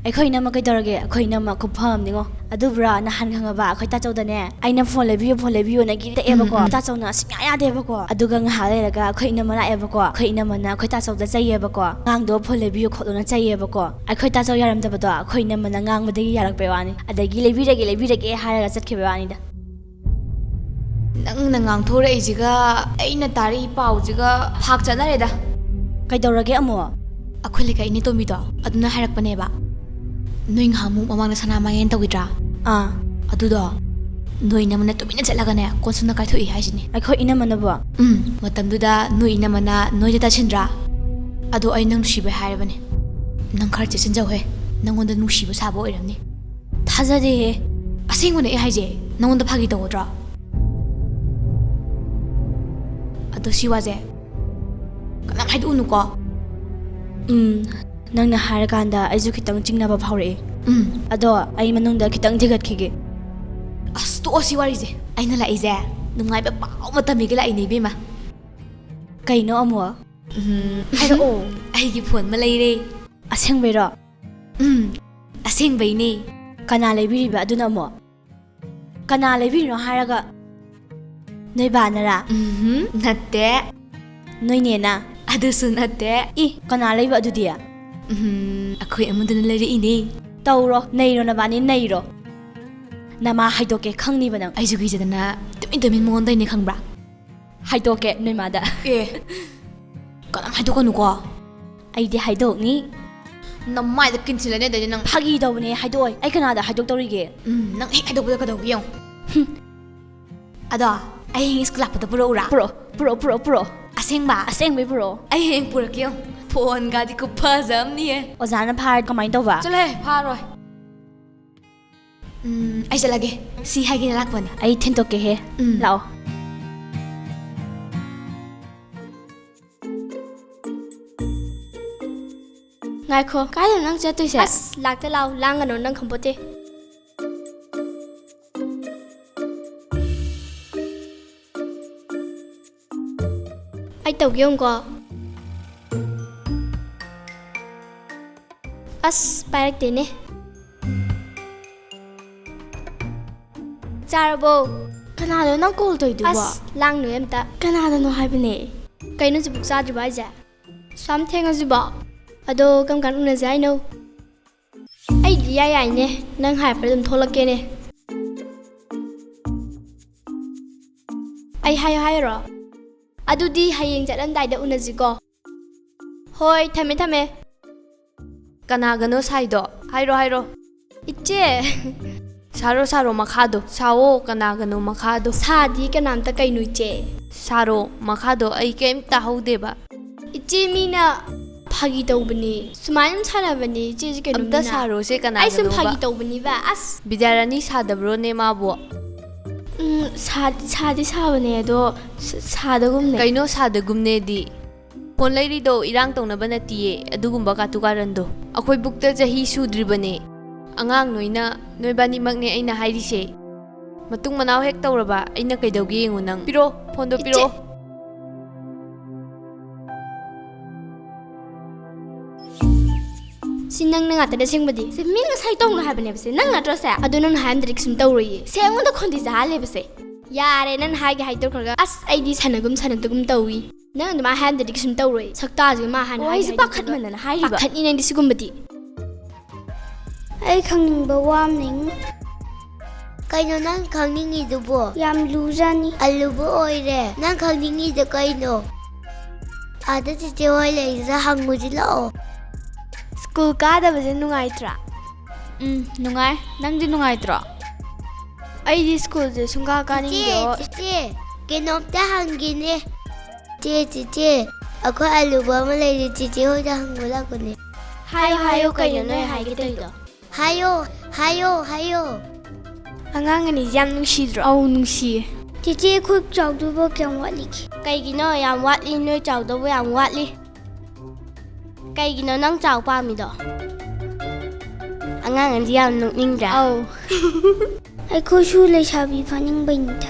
ꯑꯩꯈꯣꯏ ꯏꯅꯝꯃ ꯀꯩꯗꯧꯔꯒꯦ? ꯑꯩꯈꯣꯏ ꯏꯅꯝꯃ ꯈꯨꯐ ꯑꯃꯅꯤꯉꯣ꯫ ꯑꯗꯨꯕꯨꯔꯥ ꯅꯍꯥꯟ ꯈꯪꯉꯕ ꯑꯩꯈꯣꯏ ꯇꯥꯆꯧꯗꯅꯦ, ꯑꯩꯅ ꯐꯣꯟ ꯂꯩꯕꯤꯌꯨ, ꯐꯣꯟ ꯂꯩꯕꯤꯌꯨꯅ ꯒꯤꯔꯤ ꯇꯛꯑꯦꯕꯀꯣ꯫ ꯎꯝ, ꯎꯝ꯫ ꯇꯥꯆꯧꯅ ꯁꯨꯡꯌꯥ ꯌꯥꯗꯦꯕꯀꯣ꯫ ꯑꯗꯨꯒ ꯉꯥꯏꯍꯥꯛ ꯂꯩꯔꯒ ꯑꯩꯈꯣꯏ ꯏꯅꯝꯃ ꯂꯥꯛꯑꯦꯕꯀꯣ꯫ ꯑꯩꯈꯣꯏ ꯏꯅꯝꯃꯅ ꯑꯩꯈꯣꯏ ꯇꯥꯆꯧꯗ ꯆꯩꯌꯦꯕꯀꯣ꯫ ꯑꯉꯥꯡꯗꯣ ꯐꯣꯟ ꯂꯩꯕꯤꯌꯨ ꯈꯣꯠꯂꯨꯅ ꯆꯩꯌꯦꯕꯀꯣ꯫ ꯑꯩꯈꯣꯏ ꯇꯥꯆꯧ ꯌꯥꯔꯝꯗꯕꯗꯣ ꯑꯩꯈꯣꯏ ꯏꯅꯝꯃꯅ ꯉꯥꯡꯕꯗꯒꯤ ꯌꯥꯔꯛꯄꯩ ꯋꯥꯅꯤ꯫ ꯑꯗꯒꯤ ꯂꯩꯕꯤꯔꯒꯦ, ꯂꯩꯕꯤꯔꯒꯦ ꯍꯥꯏꯔꯒ ꯆꯠꯈꯤꯕꯩ ꯋꯥꯅꯤꯗ꯫ ꯅꯪꯅ ꯉꯥꯡꯊꯣꯔꯛꯏꯁꯤꯒ ꯑꯩꯅ ꯇꯥꯔꯛꯏ ꯄꯥꯎꯁꯤꯒ ꯐꯥꯛ ꯆꯠꯅꯔꯦꯗ꯫ ꯀꯩꯗꯧꯔꯒꯦ ꯑꯃꯨꯛ? ꯑꯩꯈꯣꯏ ꯂꯩꯀꯥꯏ ꯏꯅꯦ ꯇꯣꯝꯕꯤꯗꯣ ꯑꯗꯨꯅ ꯍꯥꯏꯔꯛꯄꯅꯦꯕ꯫ ꯅꯣꯏ ꯉꯍꯥꯟꯃꯨꯛ ꯃꯃꯥꯡꯗ ꯁꯅꯥ ꯃꯥꯡꯉꯦꯅ ꯇꯧꯈꯤꯗ꯭ꯔꯥ? ꯑꯥ꯫ ꯑꯗꯨꯗꯣ ꯅꯣꯏ ꯏꯅꯝꯃꯅ ꯇꯨꯃꯤꯟꯅ ꯆꯠꯂꯒꯅꯦ ꯀꯣꯟꯁꯝꯅ ꯀꯥꯏꯊꯣꯛꯏ ꯍꯥꯏꯁꯤꯅꯦ꯫ ꯑꯩꯈꯣꯏ ꯏꯅꯝꯃꯅꯕꯣ? ꯎꯝ, ꯃꯇꯝꯗꯨꯗ ꯅꯣꯏ ꯏꯅꯝꯃꯅ ꯅꯣꯏꯗ ꯇꯥꯁꯤꯟꯗ꯭ꯔꯥ? ꯑꯗꯣ ꯑꯩ ꯅꯪ ꯅꯨꯡꯁꯤꯕꯩ ꯍꯥꯏꯔꯕꯅꯦ꯫ ꯅꯪ ꯈꯔ ꯆꯦꯛꯁꯤꯟꯖꯧꯍꯦ, ꯅꯪꯉꯣꯟꯗ ꯅꯨꯡꯁꯤꯕ ꯁꯥꯕ ꯑꯣꯏꯔꯝꯅꯤ꯫ ꯊꯥꯖꯗꯦꯍꯦ꯫ ꯑꯁꯦꯡꯕꯅꯦ ꯑꯩ ꯍꯥꯏꯁꯦ, ꯅꯪꯉꯣꯟꯗ ꯐꯥꯒꯤ ꯇꯧꯒꯗ꯭ꯔꯣ? ꯑꯗꯣ ꯁꯤ ꯋꯥꯁꯦ ꯀꯅꯥꯝ ꯍꯥꯏꯗꯣꯛꯎꯅꯨꯀꯣ꯫ ꯎꯝ, ꯅꯪꯅ ꯍꯥꯏꯔꯀꯥꯟꯗ ꯑꯩꯁꯨ ꯈꯤꯇꯪ ꯆꯤꯡꯅꯕ ꯐꯥꯎꯔꯛꯑꯦ꯫ ꯎꯝ꯫ ꯑꯗꯣ ꯑꯩ ꯃꯅꯨꯡꯗ ꯈꯤꯇꯪ ꯊꯤꯒꯠꯈꯤꯒꯦ꯫ ꯑꯁ, ꯇꯣꯛꯑꯣ ꯁꯤ ꯋꯥꯔꯤꯁꯦ꯫ ꯑꯩꯅ ꯂꯥꯛꯏꯁꯦ ꯅꯨꯡꯉꯥꯏꯕ ꯄꯥꯎ ꯑꯃ ꯇꯝꯕꯤꯒꯦ ꯂꯥꯛꯏꯅꯦ, ꯏꯕꯦꯝꯃ꯫ ꯀꯩꯅꯣ ꯑꯃꯨꯛ? ꯎꯝ꯫ ꯍꯥꯏꯔꯛꯑꯣ꯫ ꯑꯩꯒꯤ ꯐꯣꯟ ꯑꯃ ꯂꯩꯔꯦ꯫ ꯑꯁꯦꯡꯕꯩꯔꯣ? ꯎꯝ, ꯑꯁꯦꯡꯕꯩꯅꯦ꯫ ꯀꯅꯥ ꯂꯩꯕꯤꯔꯤꯕ ꯑꯗꯨꯅ ꯑꯃꯨꯛ? ꯀꯅꯥ ꯂꯩꯕꯤꯔꯤꯅꯣ ꯍꯥꯏꯔꯒ ꯅꯣꯏ ꯕꯥꯅꯔꯥ? ꯎꯝꯍꯨꯝ, ꯅꯠꯇꯦ꯫ ꯅꯣꯏ ꯅꯦꯅ? ꯑꯗꯨꯁꯨ ꯅꯠꯇꯦ꯫ ꯏ, ꯀꯅꯥ ꯂꯩꯕ ꯑꯗꯨꯗꯤ? ꯎꯝꯍꯨꯝ, ꯑꯩꯈꯣꯏ ꯑꯃꯗꯨꯅ ꯂꯩꯔꯛꯏꯅꯦ꯫ ꯇꯧꯔꯣ, ꯅꯩꯔꯣ ꯅꯕꯥꯅꯤ, ꯅꯩꯔꯣ꯫ ꯅꯃꯥ ꯍꯥꯏꯗꯣꯛꯀꯦ ꯈꯪꯅꯤꯕ ꯅꯪ꯫ ꯑꯩꯁꯨ ꯀꯤꯖꯗꯅ ꯇꯨꯃꯤꯟ ꯇꯨꯃꯤꯟ ꯃꯉꯣꯟꯗꯩꯅꯦ, ꯈꯪꯕ꯭ꯔꯥ? ꯍꯥꯏꯗꯣꯛꯀꯦ ꯅꯣꯏ ꯃꯥꯗ꯫ ꯑꯦ, ꯀꯅꯥꯝ ꯍꯥꯏꯗꯣꯛꯀꯅꯨꯀꯣ꯫ ꯑꯩꯗꯤ ꯍꯥꯏꯗꯣꯛꯅꯤ꯫ ꯅꯃꯥꯏꯗ ꯀꯤꯟꯁꯤꯜꯂꯅꯤ ꯑꯗꯩꯗꯤ ꯅꯪ꯫ ꯐꯥꯒꯤ ꯇꯧꯕꯅꯦ, ꯍꯥꯏꯗꯣꯛꯑꯣꯏ꯫ ꯑꯩ ꯀꯅꯥꯗ ꯍꯥꯏꯗꯣꯛꯇꯧꯔꯤꯒꯦ? ꯎꯝ, ꯅꯪ ꯍꯦꯛ ꯍꯥꯏꯗꯣꯛꯄꯗ ꯀꯩꯗꯧꯒꯦ ꯌꯦꯡꯉꯨ꯫ ꯍꯨꯝ꯫ ꯑꯗꯣ, ꯑꯩ ꯍꯌꯦꯡ ꯁ꯭ꯀꯨꯜ ꯂꯥꯛꯄꯗ ꯄꯨꯔꯛꯎꯔꯥ? ꯄꯨꯔꯛꯑꯣ, ꯄꯨꯔꯛꯑꯣ, ꯄꯨꯔꯛꯑꯣ, ꯄꯨꯔꯛꯑꯣ꯫ ꯑꯁꯦꯡꯕ? ꯑꯁꯦꯡꯕꯩ ꯄꯨꯔꯛꯑꯣ꯫ ꯑꯩ ꯍꯌꯦꯡ ꯄꯨꯔꯛꯀꯦ ꯌꯦꯡꯉꯨ꯫ ꯐꯣꯟꯒꯗꯤ ꯈꯨꯐꯖ ꯑꯃꯅꯤꯌꯦ꯫ ꯑꯣꯖꯥꯅ ꯐꯥꯔꯗꯤ ꯀꯃꯥꯏꯅ ꯇꯧꯕ? ꯆꯠꯂꯣꯍꯦ, ꯐꯥꯔꯣꯏ꯫ ꯎꯝ, ꯑꯩ ꯆꯠꯂꯒꯦ꯫ ꯁꯤ ꯍꯥꯏꯒꯦꯅ ꯂꯥꯛꯄꯅꯦ꯫ ꯑꯩ ꯊꯤꯟꯇꯣꯛꯀꯦꯍꯦ꯫ ꯎꯝ꯫ ꯂꯥꯛꯑꯣ꯫ ꯉꯥꯏꯈꯣ꯫ ꯀꯥꯏꯗꯅꯣ ꯅꯪ ꯆꯠꯇꯣꯏꯁꯦ? ꯑꯁ, ꯂꯥꯛꯇ ꯂꯥꯛꯑꯣ, ꯂꯥꯡꯒꯅꯣ, ꯅꯪ ꯈꯪꯄꯣꯠꯇꯦ꯫ ꯑꯩ ꯇꯧꯒꯦ ꯌꯦꯡꯉꯨꯀꯣ꯫ ꯑꯁ, ꯄꯥꯏꯔꯛꯇꯦꯅꯦ꯫ ꯆꯥꯔꯕꯣ? ꯀꯅꯥꯗꯅꯣ ꯅꯪ ꯀꯣꯜ ꯇꯧꯔꯤꯗꯨꯕꯣ? ꯑꯁ, ꯂꯥꯡꯅꯨꯍꯦ ꯑꯝꯇ꯫ ꯀꯅꯥꯗꯅꯣ ꯍꯥꯏꯕꯅꯦ? ꯀꯩꯅꯣ ꯍꯧꯖꯤꯛꯐꯥꯎ ꯆꯥꯗ꯭ꯔꯤꯕꯣ ꯍꯥꯏꯁꯦ? ꯁꯨꯌꯥꯝ ꯊꯦꯡꯉꯁꯤꯕꯣ? ꯑꯗꯣ ꯀꯔꯝ ꯀꯥꯟꯗ ꯎꯅꯁꯦ ꯍꯥꯏꯅꯣ? ꯑꯩꯗꯤ ꯏꯌꯥ ꯌꯥꯏꯅꯦ, ꯅꯪ ꯍꯥꯏꯔꯛꯄꯗ ꯑꯗꯨꯝ ꯊꯣꯛꯂꯛꯀꯦꯅꯦ꯫ ꯑꯩ ꯍꯥꯏꯌꯣ ꯍꯥꯏꯔꯣ? ꯑꯗꯨꯗꯤ ꯍꯌꯦꯡ ꯆꯠꯂꯝꯗꯥꯏꯗ ꯎꯅꯁꯤꯀꯣ꯫ ꯍꯣꯏ, ꯊꯝꯃꯦ, ꯊꯝꯃꯦ꯫ ꯀꯅꯥꯒꯅꯣ ꯁꯥꯏꯗꯣ? ꯍꯥꯏꯔꯣ, ꯍꯥꯏꯔꯣ꯫ ꯏꯆꯦ! ꯁꯥꯔꯣ, ꯁꯥꯔꯣ, ꯃꯈꯥꯗꯣ꯫ ꯁꯥꯋꯣ, ꯀꯅꯥꯒꯅꯣ ꯃꯈꯥꯗꯣ꯫ ꯁꯥꯗꯤ ꯀꯅꯥꯝꯇ ꯀꯩꯅꯣ, ꯏꯆꯦ? ꯁꯥꯔꯣ, ꯃꯈꯥꯗꯣ꯫ ꯑꯩ ꯀꯩꯝ ꯇꯥꯍꯧꯗꯦꯕ꯫ ꯏꯆꯦ, ꯃꯤꯅ ꯐꯥꯒꯤ ꯇꯧꯕꯅꯦ꯫ ꯁꯨꯃꯥꯏꯅ ꯑꯗꯨꯝ ꯁꯥꯟꯅꯕꯅꯦ, ꯏꯆꯦꯁꯦ ꯀꯩꯅꯣ ꯑꯝꯇ ꯃꯤꯅ꯫ ꯁꯥꯔꯣꯁꯦ, ꯑꯩ ꯁꯨꯝ ꯀꯅꯥꯒꯅꯣꯕ? ꯐꯥꯒꯤ ꯇꯧꯕꯅꯤꯕ, ꯑꯁ꯫ ꯕꯤꯗ꯭ꯌꯥꯔꯥꯅꯤ ꯁꯥꯗꯕ꯭ꯔꯣꯅꯦ ꯃꯥꯕꯨ? ꯎꯝ, ꯁꯥ-, ꯁꯥꯗꯤ ꯁꯥꯕꯅꯦ, ꯑꯗꯣ ꯁ-, ꯁꯥꯗꯒꯨꯝꯅꯦ꯫ ꯀꯩꯅꯣ ꯁꯥꯗꯒꯨꯝꯅꯦꯗꯤ? ꯐꯣꯟ ꯂꯩꯔꯤꯗꯣ ꯏꯔꯥꯡ ꯇꯧꯅꯕ ꯅꯠꯇꯤꯌꯦ, ꯑꯗꯨꯒꯨꯝꯕ ꯀꯥꯇꯨ ꯀꯥꯔꯟꯗꯣ꯫ ꯑꯩꯈꯣꯏ ꯕꯨꯛꯇ ꯆꯍꯤ ꯁꯨꯗ꯭ꯔꯤꯕꯅꯦ꯫ ꯑꯉꯥꯡ ꯅꯣꯏꯅ, ꯅꯣꯏꯕꯥꯅꯤꯃꯛꯅꯦ ꯑꯩꯅ ꯍꯥꯏꯔꯤꯁꯦ꯫ ꯃꯇꯨꯡ ꯃꯅꯥꯎ ꯍꯦꯛ ꯇꯧꯔꯕ, ꯑꯩꯅ ꯀꯩꯗꯧꯒꯦ ꯌꯦꯡꯉꯨ ꯅꯪ꯫ ꯄꯤꯔꯛꯑꯣ, ꯐꯣꯟꯗꯣ ꯏꯆꯦ! ꯄꯤꯔꯛꯑꯣ꯫ ꯁꯤ ꯅꯪꯅ ꯉꯥꯛꯇꯅꯦ ꯑꯁꯦꯡꯕꯗꯤ꯫ ꯁꯤ ꯃꯤꯅ ꯉꯁꯥꯏ ꯇꯧꯅꯨ ꯍꯥꯏꯕꯅꯦꯕ ꯁꯦ꯫ ꯅꯪ ꯅꯠꯇ꯭ꯔꯣ ꯁꯦ? ꯑꯗꯣ ꯅꯪꯅ ꯍꯥꯏꯔꯝꯗ꯭ꯔꯗꯤ ꯀꯩꯁꯨꯝ ꯇꯧꯔꯣꯏꯌꯦ꯫ ꯁꯦ ꯑꯩꯉꯣꯟꯗ ꯈꯣꯟꯗꯤ ꯆꯥꯍꯜꯂꯦꯕ ꯁꯦ꯫ ꯌꯥꯔꯦ, ꯅꯪꯅ ꯍꯥꯏꯒꯦ ꯍꯥꯏꯗꯣꯛꯈ꯭ꯔꯒ꯫ ꯑꯁ, ꯑꯩꯗꯤ ꯁꯥꯟꯅꯒꯨꯝ ꯁꯥꯟꯅꯗꯒꯨꯝ ꯇꯧꯏ꯫ ꯅꯪ ꯑꯗꯨꯃꯥꯏꯅ ꯍꯥꯏꯔꯝꯗ꯭ꯔꯗꯤ ꯀꯩꯁꯨꯝ ꯇꯧꯔꯣꯏ꯫ ꯁꯛꯇꯥꯁꯤꯒ ꯃꯥ ꯍꯥꯏꯅ ꯑꯣ, ꯍꯥꯏꯒꯦ ꯑꯩꯁꯦ ꯍꯥꯏꯗꯣꯛꯈ꯭ꯔꯒ꯫ ꯄꯥꯈꯠꯃꯟꯗꯅ ꯍꯥꯏꯔꯤꯕ꯫ ꯄꯥꯈꯠꯅꯤ ꯅꯪꯗꯤ ꯁꯤꯒꯨꯝꯕꯗꯤ꯫ ꯑꯩ ꯈꯪꯅꯤꯡꯕ ꯋꯥ ꯑꯃꯅꯤꯉꯣ꯫ ꯀꯩꯅꯣ ꯅꯪ ꯈꯪꯅꯤꯡꯉꯤꯗꯨꯕꯣ? ꯌꯥꯝ ꯂꯨꯖꯥꯅꯤ꯫ ꯑꯂꯨꯕ ꯑꯣꯏꯔꯦ꯫ ꯅꯪ ꯈꯪꯅꯤꯡꯉꯤꯗꯣ ꯀꯩꯅꯣ? ꯑꯥꯗ ꯆꯤꯆꯦ ꯍꯣꯏ ꯂꯩꯗꯨꯗ ꯍꯪꯉꯨꯁꯤ ꯂꯥꯛꯑꯣ꯫ ꯁ꯭ꯀꯨꯜ ꯀꯥꯗꯕꯁꯦ ꯅꯨꯡꯉꯥꯏꯇ꯭ꯔꯥ? ꯎꯝ, ꯅꯨꯡꯉꯥꯏ꯫ ꯅꯪꯗꯤ ꯅꯨꯡꯉꯥꯏꯇ꯭ꯔꯣ? ꯑꯩꯗꯤ ꯁ꯭ꯀꯨꯜꯁꯦ ꯁꯨꯡꯀꯥ ꯆꯤꯆꯦ, ꯀꯥꯅꯤꯡꯗꯦ꯫ ꯆꯤꯆꯦ, ꯀꯩꯅꯣꯝꯇ ꯍꯪꯒꯦꯅꯦ꯫ ꯆꯦ, ꯆꯤꯆꯦ, ꯑꯩꯈꯣꯏ ꯑꯂꯨꯕ ꯑꯃ ꯂꯩꯔꯦ, ꯆꯤꯆꯦ ꯍꯣꯏꯗ ꯍꯪꯕ ꯂꯥꯛꯄꯅꯦ꯫ ꯍꯥꯏꯌꯣ, ꯍꯥꯏꯌꯣ, ꯀꯩꯅꯣ ꯅꯣꯏ ꯍꯥꯏꯒꯦ ꯇꯧꯔꯤꯗꯣ? ꯍꯥꯏꯌꯣ, ꯍꯥꯏꯌꯣ, ꯍꯥꯏꯌꯣ꯫ ꯑꯉꯥꯡ ꯑꯅꯤꯁꯦ ꯌꯥꯝ ꯅꯨꯡꯁꯤꯗ꯭ꯔꯣ? ꯑꯧ, ꯅꯨꯡꯁꯤꯌꯦ꯫ ꯆꯤꯆꯦ, ꯑꯩꯈꯣꯏ ꯆꯥꯎꯗꯧꯕ ꯀꯌꯥꯝ ꯋꯥꯠꯂꯤꯒꯦ? ꯀꯩꯒꯤꯅꯣ ꯌꯥꯝ ꯋꯥꯠꯂꯤ? ꯅꯣꯏ ꯆꯥꯎꯗꯧꯕ ꯌꯥꯝ ꯋꯥꯠꯂꯤ꯫ ꯀꯩꯒꯤꯅꯣ ꯅꯪ ꯆꯥꯎ ꯄꯥꯝꯃꯤꯗꯣ? ꯑꯉꯥꯡ ꯑꯅꯤꯁꯦ ꯌꯥꯝ ꯅꯣꯛꯅꯤꯡꯗ꯭ꯔꯥ? ꯑꯧ꯫ ꯑꯩꯈꯣꯏꯁꯨ ꯂꯩꯁꯥꯕꯤ ꯐꯥꯅꯤꯡꯕꯩꯅꯤꯗ꯫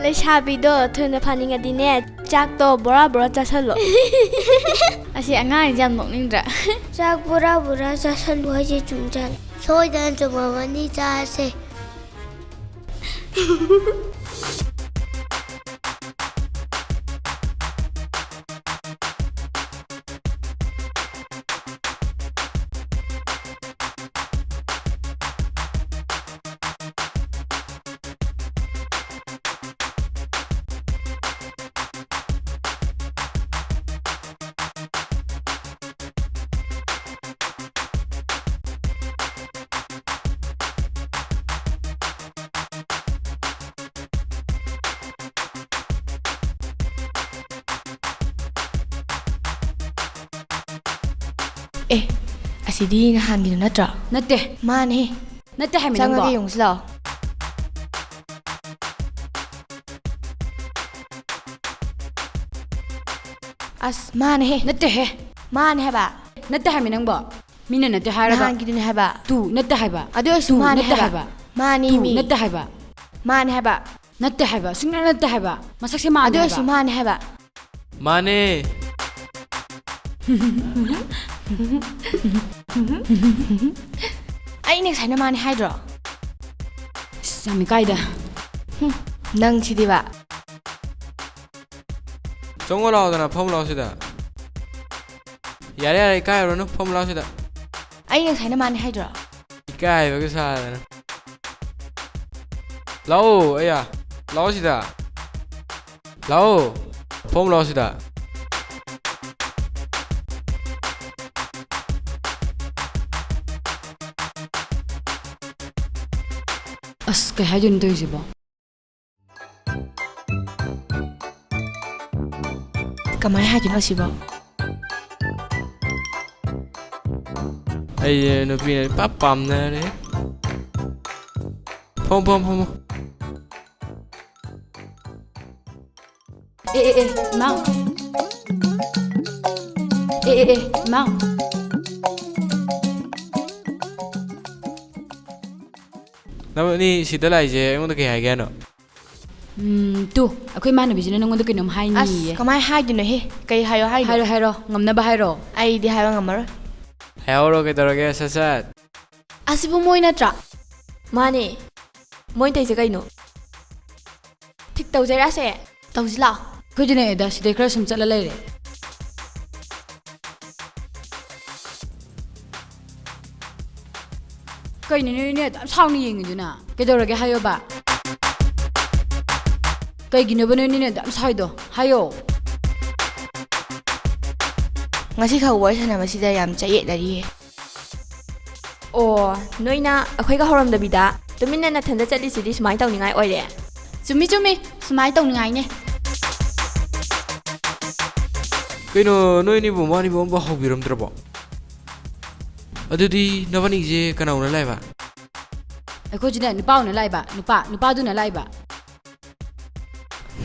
ꯂꯩꯁꯥꯕꯤꯗꯣ ꯊꯨꯅ ꯐꯥꯅꯤꯡꯉꯗꯤꯅꯦ, ꯆꯥꯛꯇꯣ ꯕꯣꯔꯥ ꯕꯣꯔꯥ ꯆꯥꯁꯜꯂꯣ꯫ ꯑꯁꯤ ꯑꯉꯥꯡꯁꯦ ꯌꯥꯝ ꯅꯣꯛꯅꯤꯡꯗ꯭ꯔꯥ? ꯆꯥꯛ ꯕꯣꯔꯥ ꯕꯣꯔꯥ ꯆꯥꯁꯜꯂꯨ ꯍꯥꯏꯁꯦ ꯆꯨꯝꯖꯥꯠꯂꯣ? ꯁꯣꯏꯗꯅ ꯆꯨꯝꯃꯝꯃꯅꯤ, ꯆꯥꯁꯦ꯫ ꯑꯦ, ꯑꯁꯤꯗꯤ ꯅꯍꯥꯟꯒꯤꯗꯨ ꯅꯠꯇ꯭ꯔꯣ? ꯅꯠꯇꯦ꯫ ꯃꯥꯅꯦ꯫ ꯅꯠꯇꯦ ꯍꯥꯏꯃꯤ ꯅꯪꯕꯣ꯫ ꯆꯪꯉꯒ ꯌꯦꯡꯉꯨꯁꯤ ꯂꯥꯛꯑꯣ꯫ ꯑꯁ, ꯃꯥꯅꯦꯍꯦ꯫ ꯅꯠꯇꯦꯍꯦ꯫ ꯃꯥꯅꯦ ꯍꯥꯏꯕ꯫ ꯅꯠꯇꯦ ꯍꯥꯏꯃꯤ ꯅꯪꯕꯣ꯫ ꯃꯤꯅ ꯅꯠꯇꯦ ꯍꯥꯏꯔꯒ꯫ ꯅꯍꯥꯟꯒꯤꯗꯨꯅꯦ ꯍꯥꯏꯕ꯫ ꯇꯨ ꯅꯠꯇꯦ ꯍꯥꯏꯕ꯫ ꯑꯗꯨ ꯑꯣꯏꯔꯁꯨ ꯇꯨ ꯃꯥꯅꯦ ꯅꯠꯇꯦ ꯍꯥꯏꯕ꯫ ꯍꯥꯏꯕ꯫ ꯃꯥꯅꯤ ꯇꯨ ꯃꯤ꯫ ꯅꯠꯇꯦ ꯍꯥꯏꯕ꯫ ꯃꯥꯅꯦ ꯍꯥꯏꯕ꯫ ꯅꯠꯇꯦ ꯍꯥꯏꯕ꯫ ꯁꯨꯡꯅꯠ ꯅꯠꯇꯦ ꯍꯥꯏꯕ꯫ ꯃꯁꯛꯁꯦ ꯃꯥꯟꯗꯦ ꯑꯗꯨ ꯑꯣꯏꯔꯁꯨ ꯍꯥꯏꯕ꯫ ꯃꯥꯅꯦ ꯍꯥꯏꯕ꯫ ꯃꯥꯅꯦ꯫ ꯑꯩꯅ ꯉꯁꯥꯏꯅ ꯃꯥꯅꯦ ꯍꯥꯏꯗ꯭ꯔꯣ? ꯑꯁ, ꯌꯥꯝ ꯏꯀꯥꯏꯗ꯫ ꯍꯨꯝ, ꯅꯪ ꯁꯤꯗꯤꯕ꯫ ꯆꯪꯉꯣ ꯂꯥꯎꯗꯅ, ꯐꯝꯃꯨ ꯂꯥꯎ ꯁꯤꯗ꯫ ꯌꯥꯔꯦ, ꯌꯥꯔꯦ, ꯏꯀꯥꯏꯔꯨꯔꯅꯨ, ꯐꯝꯃꯨ ꯂꯥꯎ ꯁꯤꯗ꯫ ꯑꯩꯅ ꯉꯁꯥꯏꯅ ꯃꯥꯅꯦ ꯍꯥꯏꯗ꯭ꯔꯣ? ꯏꯀꯥꯏꯕꯒ ꯁꯥꯗꯅ꯫ ꯂꯥꯛꯑꯣ, ꯑꯌꯥ꯫ ꯂꯥꯛꯑꯣ ꯁꯤꯗ꯫ ꯂꯥꯛꯑꯣ꯫ ꯐꯝꯃꯣ ꯂꯥꯛꯑꯣ ꯁꯤꯗ꯫ ꯑꯁ, ꯀꯩ ꯍꯥꯏꯗꯣꯏꯅꯣ ꯇꯧꯔꯤꯁꯤꯕꯣ? ꯀꯃꯥꯏ ꯍꯥꯏꯗꯣꯏꯅꯣ ꯁꯤꯕꯣ? ꯑꯩꯁꯦ ꯅꯨꯄꯤꯅ ꯏꯄꯥꯝ ꯄꯥꯝꯅꯔꯦ꯫ ꯐꯝꯃꯣ, ꯐꯝꯃꯣ, ꯐꯝꯃꯣ꯫ ꯑꯦ, ꯑꯦ, ꯑꯦ, ꯏꯃꯥ꯫ ꯑꯦ, ꯑꯦ, ꯑꯦ, ꯏꯃꯥ꯫ ꯅꯕꯥꯅꯤ ꯁꯤꯗ ꯂꯥꯛꯏꯁꯦ ꯑꯩꯉꯣꯟꯗ ꯀꯩ ꯍꯥꯏꯒꯦ ꯍꯥꯏꯅꯣ? ꯎꯝ, ꯇꯨ, ꯑꯩꯈꯣꯏ ꯏꯃꯥꯟꯅꯕꯤꯁꯤꯅ ꯅꯪꯉꯣꯟꯗ ꯀꯩꯅꯣꯝ ꯍꯥꯏꯅꯤꯌꯦ꯫ ꯑꯁ, ꯀꯃꯥꯏ ꯍꯥꯏꯗꯣꯏꯅꯣꯍꯦ? ꯀꯩ ꯍꯥꯏꯌꯣ ꯍꯥꯏꯅꯣ? ꯍꯥꯏꯔꯣ, ꯍꯥꯏꯔꯣ, ꯉꯝꯅꯕ ꯍꯥꯏꯔꯣ꯫ ꯑꯩꯗꯤ ꯍꯥꯏꯕ ꯉꯝꯃꯔꯣꯏ꯫ ꯍꯥꯏꯍꯧꯔꯣ, ꯀꯩꯗꯧꯔꯒꯦ, ꯁꯠ ꯁꯠ꯫ ꯑꯁꯤꯕꯨ ꯃꯣꯏ ꯅꯠꯇ꯭ꯔꯥ? ꯃꯥꯅꯦ꯫ ꯃꯣꯏ ꯇꯧꯔꯤꯁꯦ ꯀꯩꯅꯣ? ꯊꯤꯛ ꯇꯧꯖꯩꯔꯥꯁꯦ? ꯇꯧꯁꯤ ꯂꯥꯛꯑꯣ꯫ ꯑꯩꯈꯣꯏꯗꯤꯅꯦ ꯑꯦꯗꯥ ꯁꯤꯗꯩ ꯈꯔ ꯁꯨꯝ ꯆꯠꯂ ꯂꯩꯔꯦ꯫ ꯀꯩꯅꯣ ꯅꯣꯏꯅꯦ ꯑꯗꯨꯝ ꯁꯥꯎꯅ ꯌꯦꯡꯉꯤꯗꯨꯅ? ꯀꯩꯗꯧꯔꯒꯦ ꯍꯥꯏꯌꯣꯕ? ꯀꯩꯒꯤꯅꯣꯕ ꯅꯣꯏꯅꯤꯅꯦ ꯑꯗꯨꯝ ꯁꯥꯎꯏꯗꯣ? ꯍꯥꯏꯌꯣ꯫ ꯉꯁꯤ ꯈꯛ ꯋꯥꯔꯤ ꯁꯥꯟꯅꯕꯁꯤꯗ ꯌꯥꯝ ꯆꯌꯦꯠꯅꯔꯤꯌꯦ꯫ ꯑꯣ, ꯅꯣꯏꯅ ꯑꯩꯈꯣꯏꯒ ꯍꯧꯔꯝꯗꯕꯤꯗ ꯇꯨꯃꯤꯟꯅ ꯅꯊꯟꯗ ꯆꯠꯂꯤꯁꯤꯗꯤ ꯁꯨꯃꯥꯏꯅ ꯇꯧꯅꯤꯡꯉꯥꯏ ꯑꯣꯏꯔꯦ꯫ ꯆꯨꯝꯃꯤ, ꯆꯨꯝꯃꯤ, ꯁꯨꯃꯥꯏꯅ ꯇꯧꯅꯤꯡꯉꯥꯏꯅꯦ꯫ ꯀꯩꯅꯣ, ꯅꯣꯏꯅꯤꯕꯨ ꯃꯥꯅꯤꯕꯨ ꯑꯝꯕ ꯍꯧꯕꯤꯔꯝꯗ꯭ꯔꯕꯣ? ꯑꯗꯨꯗꯤ ꯅꯕꯥꯅꯤꯁꯦ ꯀꯅꯥ ꯎꯅ ꯂꯥꯛꯏꯕ? ꯑꯩꯈꯣꯏꯁꯤꯅ ꯅꯨꯄꯥ ꯎꯅ ꯂꯥꯛꯏꯕ, ꯅꯨꯄꯥ, ꯅꯨꯄꯥꯗꯨꯅ ꯂꯥꯛꯏꯕ꯫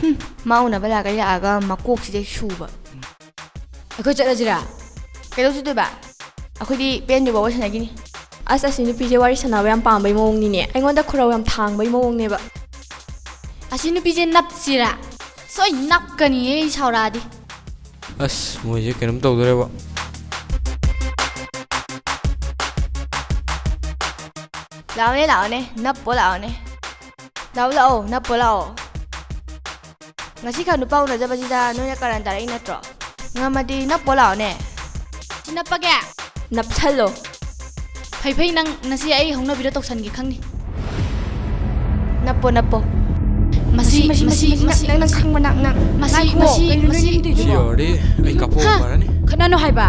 ꯍꯨꯝ, ꯃꯥ ꯎꯅꯕ ꯂꯥꯛꯀꯦ ꯂꯥꯛꯑꯒ ꯃꯀꯣꯛꯁꯤꯗ ꯁꯨꯕ꯫ ꯑꯩꯈꯣꯏ ꯆꯠꯂꯁꯤꯔꯥ? ꯀꯩꯗꯧ ꯆꯠꯇꯣꯏꯕ? ꯑꯩꯈꯣꯏꯗꯤ ꯄꯦꯟꯗ꯭ꯔꯤꯕꯥꯎ ꯋꯥꯔꯤ ꯁꯥꯟꯅꯈꯤꯅꯤ꯫ ꯑꯁ, ꯑꯁꯤ ꯅꯨꯄꯤꯁꯦ ꯋꯥꯔꯤ ꯁꯥꯟꯅꯕ ꯌꯥꯝ ꯄꯥꯝꯕꯩ ꯃꯑꯣꯡꯅꯤꯅꯦ꯫ ꯑꯩꯉꯣꯟꯗ ꯈꯨꯔꯧ ꯌꯥꯝ ꯊꯥꯡꯕꯩ ꯃꯑꯣꯡꯅꯦꯕ꯫ ꯑꯁꯤ ꯅꯨꯄꯤꯁꯦ ꯅꯞꯁꯤꯔꯥ? ꯁꯣꯏ ꯅꯞꯀꯅꯤꯌꯦ ꯑꯩ ꯁꯥꯎꯔꯛꯑꯗꯤ꯫ ꯑꯁ, ꯃꯣꯏꯁꯦ ꯀꯩꯅꯣꯝ ꯇꯧꯗꯣꯔꯦꯕꯣ꯫ ꯂꯥꯛꯑꯣꯅꯦ, ꯂꯥꯛꯑꯣꯅꯦ, ꯅꯞꯄꯣ ꯂꯥꯛꯑꯣꯅꯦ꯫ ꯂꯥꯛꯑꯣ, ꯂꯥꯛꯑꯣ, ꯅꯞꯄꯣ ꯂꯥꯛꯑꯣ꯫ ꯉꯁꯤꯈꯛ ꯅꯨꯄꯥ ꯎꯅꯖꯕꯁꯤꯗ ꯅꯣꯏꯅ ꯀꯔꯟ ꯇꯥꯔꯛꯏ ꯅꯠꯇ꯭ꯔꯣ? ꯉꯝꯃꯗꯤ ꯅꯞꯄꯣ ꯂꯥꯛꯑꯣꯅꯦ꯫ ꯁꯤ ꯅꯞꯄꯒꯦ? ꯅꯞꯁꯜꯂꯣ꯫ ꯐꯩ ꯐꯩ, ꯅꯪ ꯉꯁꯤ ꯑꯩ ꯍꯧꯅꯕꯤꯗꯣ ꯇꯧꯁꯟꯒꯦ ꯈꯪꯅꯤ꯫ ꯅꯞꯄꯣ, ꯅꯞꯄꯣ꯫ ꯃꯁꯤ, ꯃꯁꯤ, ꯃꯁꯤ, ꯃꯁꯤ, ꯃꯁꯤ, ꯅꯪ, ꯅꯪ, ꯅꯪ ꯈꯪꯕ, ꯅꯪ, ꯅꯪ꯫ ꯃꯁꯤ, ꯉꯥꯏꯈꯣ, ꯃꯁꯤ, ꯀꯩꯅꯣ ꯅꯣꯏ ꯃꯁꯤ꯫ ꯑꯅꯤꯅ ꯇꯧꯔꯤꯗꯨꯕꯣ? ꯁꯤ ꯌꯧꯔꯗꯤ ꯑꯩ ꯀꯥꯞꯄꯛꯑꯣ ꯍꯥ? ꯐꯔꯅꯤ꯫ ꯈꯠꯅꯅꯨ ꯍꯥꯏꯕ꯫